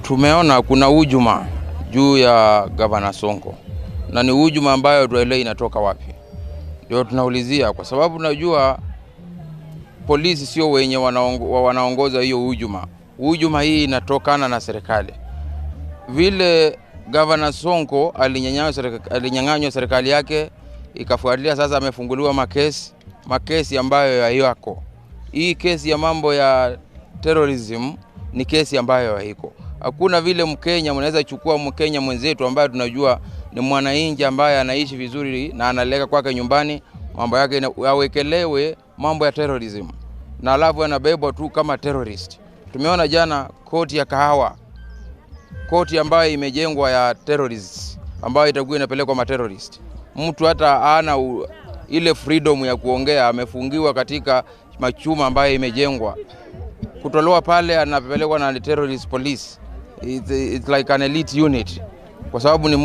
Tumeona kuna hujuma juu ya Gavana Sonko, na ni hujuma ambayo tuelewi inatoka wapi. Ndio tunaulizia, kwa sababu tunajua polisi sio wenye wanaongoza hiyo hujuma. Hujuma hii inatokana na serikali. Vile Gavana Sonko alinyang'anywa serikali yake, ikafuatilia sasa amefunguliwa makesi ambayo hayako. Hii kesi ya mambo ya terrorism ni kesi ambayo haiko. Hakuna vile Mkenya mnaweza chukua Mkenya mwenzetu ambaye tunajua ni mwananchi ambaye anaishi vizuri na analeka kwake nyumbani, mambo yake awekelewe mambo ya terrorism, na alafu anabebwa tu kama terrorist. Tumeona jana koti ya Kahawa, koti ambayo imejengwa ya terrorists, ambayo itakuwa inapelekwa ma terrorist. Mtu hata hana ile freedom ya kuongea, amefungiwa katika machuma ambayo imejengwa. Kutolewa pale anapelekwa na terrorist police. It's like an elite unit. Kwa sababu ni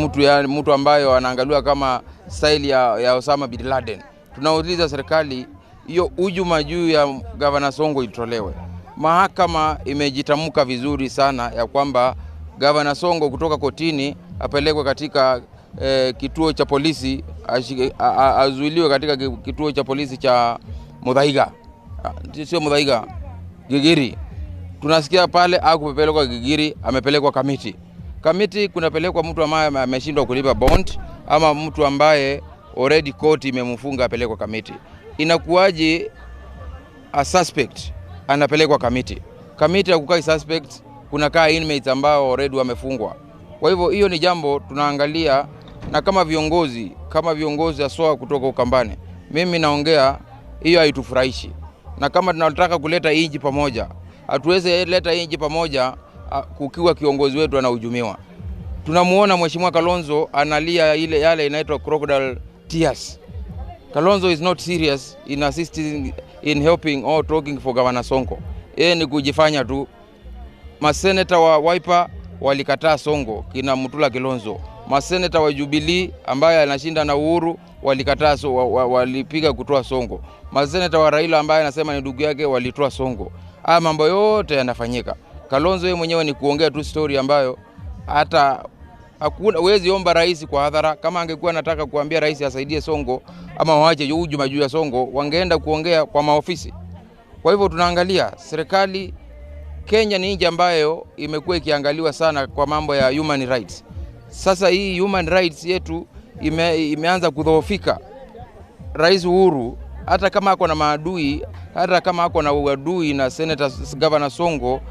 mtu ambayo anaangaliwa kama style ya Osama bin Laden. Tunauliza serikali hiyo hujuma juu ya Gavana Sonko itolewe. Mahakama imejitamka vizuri sana ya kwamba Gavana Sonko kutoka kotini apelekwe katika kituo cha polisi, azuiliwe katika kituo cha polisi cha Muthaiga. Sio Muthaiga, Gigiri. Tunasikia pale hakupelekwa Gigiri, amepelekwa Kamiti. Kamiti kunapelekwa mtu ambaye ameshindwa kulipa bond ama mtu ambaye already court imemfunga apelekwa Kamiti. Inakuwaje a suspect anapelekwa Kamiti? Kamiti hakukai suspect, kunakaa inmates ambao already wamefungwa. Kwa hivyo hiyo ni jambo tunaangalia, na kama viongozi aswa kutoka Ukambani, mimi naongea hiyo haitufurahishi. Na kama tunataka kuleta inji pamoja, hatuwezi leta inji pamoja kukiwa kiongozi wetu anahujumiwa. Tunamuona Mheshimiwa Kalonzo analia ile yale inaitwa crocodile tears. Kalonzo is not serious in assisting, in helping or talking for Governor Sonko. Yeye ni kujifanya tu. Maseneta wa Wiper walikataa Sonko, kina Mutula Kilonzo. Maseneta wa Jubilee ambaye anashinda na Uhuru walikataa, walipiga kutoa Sonko. Maseneta wa Raila ambaye anasema ni ndugu yake walitoa Sonko. Haya mambo yote yanafanyika. Kalonzo yeye mwenyewe ni kuongea tu story ambayo hata hakuna uwezi omba rais kwa hadhara. Kama angekuwa anataka kuambia rais asaidie Sonko ama waache hujuma juu ya Sonko, wangeenda kuongea kwa maofisi. Kwa hivyo tunaangalia serikali Kenya ni nchi ambayo imekuwa ikiangaliwa sana kwa mambo ya human rights. Sasa hii human rights yetu imeanza kudhoofika. Rais Uhuru hata kama ako na maadui, hata kama ako na uadui na Senator Governor Sonko,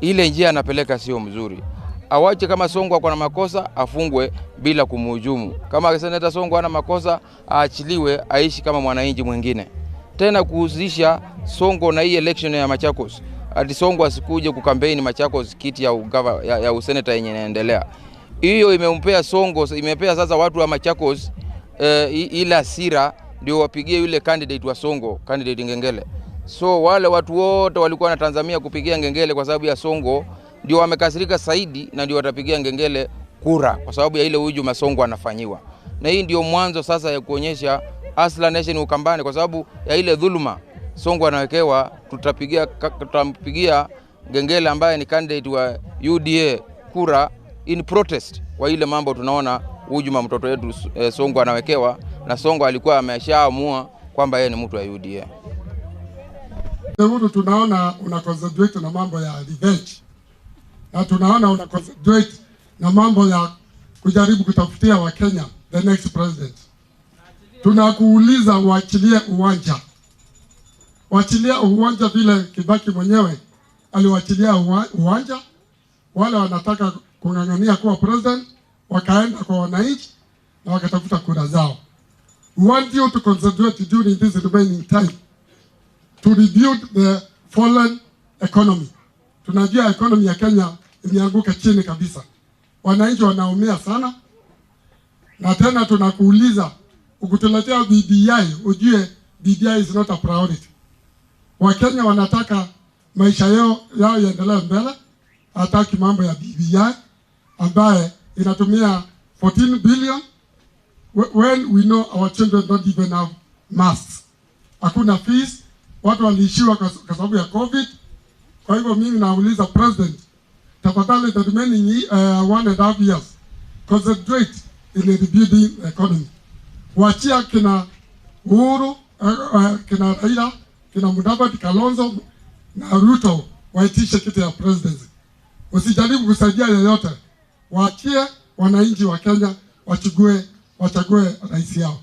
ile njia anapeleka sio mzuri. Awache kama Sonko ako na makosa afungwe bila kumhujumu. Kama Senator Sonko ana makosa aachiliwe aishi kama mwananchi mwingine. Tena kuhusisha Sonko na hii election ya Machakos, ati Sonko asikuje kukampeni Machakos kiti ya useneta yenye inaendelea. Hiyo imempea Sonko, imepea sasa watu wa Machakos ile hasira ndio wapigie yule candidate wa Sonko, candidate Ngengele. So wale watu wote walikuwa na Tanzania kupigia Ngengele kwa sababu ya Sonko ndio wamekasirika zaidi na ndio watapigia Ngengele kura kwa sababu ya ile hujuma Sonko anafanyiwa. Na hii ndio mwanzo sasa ya kuonyesha Hustler Nation Ukambani, kwa sababu ya ile dhuluma Sonko anawekewa, tutampigia Ngengele ambaye ni candidate wa UDA kura in protest kwa ile mambo tunaona hujuma mtoto wetu Sonko anawekewa, na Sonko alikuwa ameshaamua kwamba yeye ni mtu wa UDA. Uhuru tunaona una concentrate na mambo ya revenge, na tunaona una concentrate na mambo ya kujaribu kutafutia wa Kenya the next president. Tunakuuliza uachilie uwanja. Uachilie uwanja vile Kibaki mwenyewe aliwachilia uwanja. Wale wanataka kung'ang'ania kuwa president wakaenda kwa wananchi na wakatafuta kura zao. We want you to concentrate during this remaining time to rebuild the fallen economy. Tunajua economy ya Kenya imeanguka chini kabisa. Wananchi wanaumia sana. Na tena tunakuuliza ukutuletea BBI, ujue BBI is not a priority. Wakenya wanataka maisha yao yaendelee mbele, hataki mambo ya BBI ambaye inatumia 14 billion when we know our children don't even have masks. Hakuna fees, watu waliishiwa kwa sababu ya COVID. Kwa hivyo mimi nauliza president, Tafadhali, the remaining 1.5 years, concentrate in rebuilding the economy. Wachia kina Uhuru, kina Raila, kina Mudavadi, Kalonzo na Ruto waitishe kiti ya presidency. Usijaribu kusaidia yeyote, waachie wananchi wa Kenya wachague rais yao.